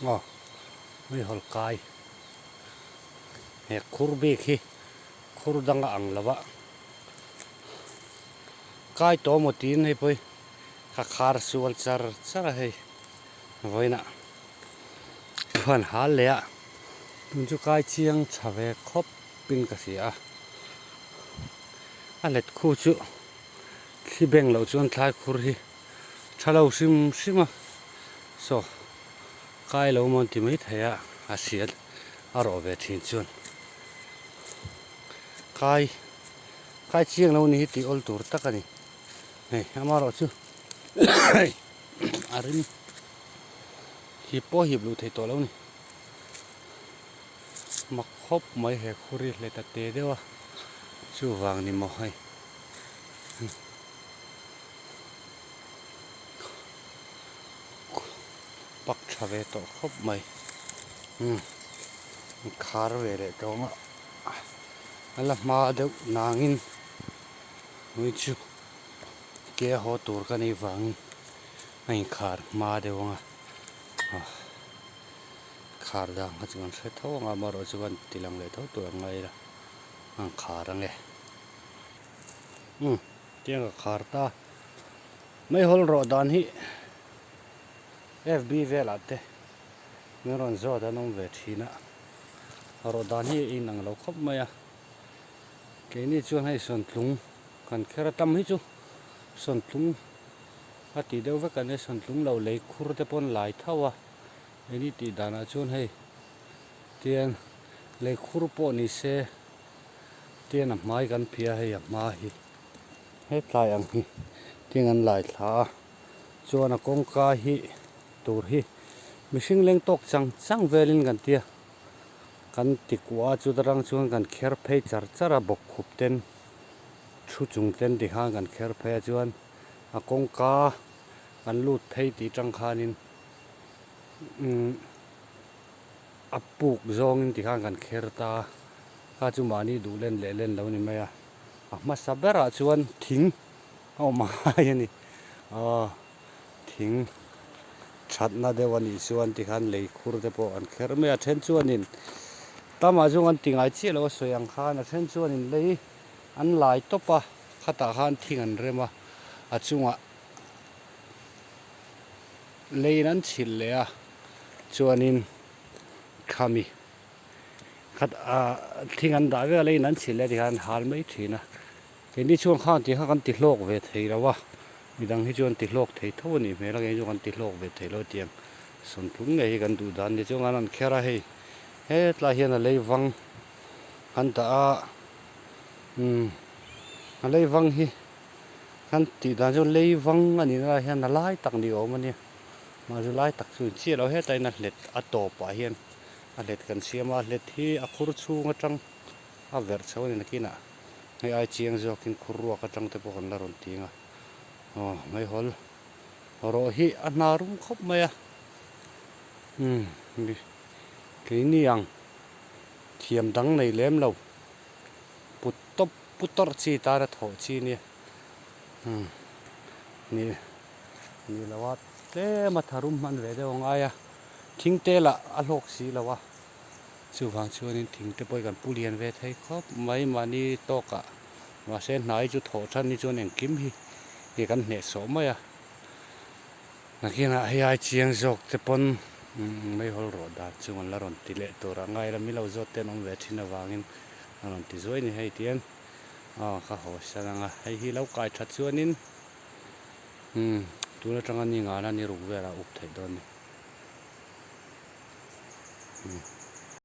Aw meihawl kai he khur bik hi khur dang a ang lo a kai tawh maw tiin hei pawh hi ka khar sual char char a hei vawiinah chuan hal leh a tun chu kai chiang tha ve khawp in ka hria a a let khu chu thli beng loh chuan thlai khur hi tha lo hrim hrim a saw kai lo maw an ti mai thei a a hriat a rawh ve thin chuan kai kai chiang lo ni hi tih awl tur tak a ni hei amaherawhchu a rim hip pawh hip luh theih tawh lo a ni mak khawp mai he khur hi hleta te deuh a chuvang ni maw hei. Pak tha ve tawh khawp mai umm khar ve leh tawh ang a a la hma deuh nangin ui chu ke a haw tur ka nih vangin a inkhar hma deuh ang a khar dan kha chu kan hre tho ang a amaherawhchu chuan ti lang leh tho tur ang ngai ila a inkhar ang e. Umm tiang ka khar ta meihawl rawh dan hi FB velah te min rawn zawt an awm ve thin a rawh dan hi a inang lo khawp mai a keini chuan hei sawntlung kan kher a tam hi chu sawntlung a tih deuh vek a nia sawntlung lo lei khur te pawn lai tho a keini tih danah chuan hei tiang lei khur pawh ni se. Tian a hmai kan phia hei a hma hi hetlai ang hi tiang an lai thla a chuan a kawngka hi tur hi mihring leng tawk chang chang velin kan tia kan ti kuah a chuta tang chuan kan kher phei char char a bawkkhup ten thu chung ten tikhan kan kher phei a chuan a kawngka kan lut phei tih tang khanin umm a puk zawngin tikhan kan kher ta a. Kha chu mahni duh len leh len lo ni mai a, a hmasa berah chuan thing a awm angai a ni. Aw thing thatna deuh a nih chuan tikhan lei khur te pawh an kher mai a, a then chuanin tamah zawng an ti ngai chiah lo a sawi ang khan a then chuanin lei an lai tawp a, khatah khan thing an rem a, a chungah leiin an chhilh leh a chuanin khami. Khat ah thing an dah vek a leiin an chhilh leh tikhan an hal mai thin a keini chuan khang tih kha kan ti hlawk ve thei lo a midang hi chuan ti hlawk thei tho a nih hmel a keini chu kan ti hlawk ve thei lo tiang sawntlung ngei hi kan duh dan ni chuan an kher a hei hetlai hian a lei vang an dah a umm a lei vang hi kan tih dan chu lei vang a nih na lai hian a lai tak ni awm a nia mahse lai tak chu in chiah lo hetah hian a hlet a tawpah hian. A hlet kan siam a, a hlet hi a khur chhung atang a verh chho a ni nakinah hei ai chiang zawkin khur ruak atang te pawh kan la rawn ting a, aw meihawl rawh hi a hna rum khawp mai a, umm keini ang thiam dang nei lem lo put tawp pu tawrh chi tana thawh chi nia umm ni ni lo a tlem a tharum hman ve deuh a ngai a. Thing te lah a hlawk si lo a, chuvang chuanin thing te pawh hi kan pu lian ve thei khawp mai mahni tawkah mahse hnai chu thawh than hi chuan engkim hi hi kan hneh sawh mai a, nakinah hei ai chiang zawk te pawn meihawl rawh dan chu an la rawn ti leh tur a ngai la mi lo zawt te an awm ve thin avangin a rawn ti zuai ni hei tian aw ka haw san ang a, hei hi lo kai that chuanin umm tun atanga ni ngana ni ruk velah up theih dawn a ni.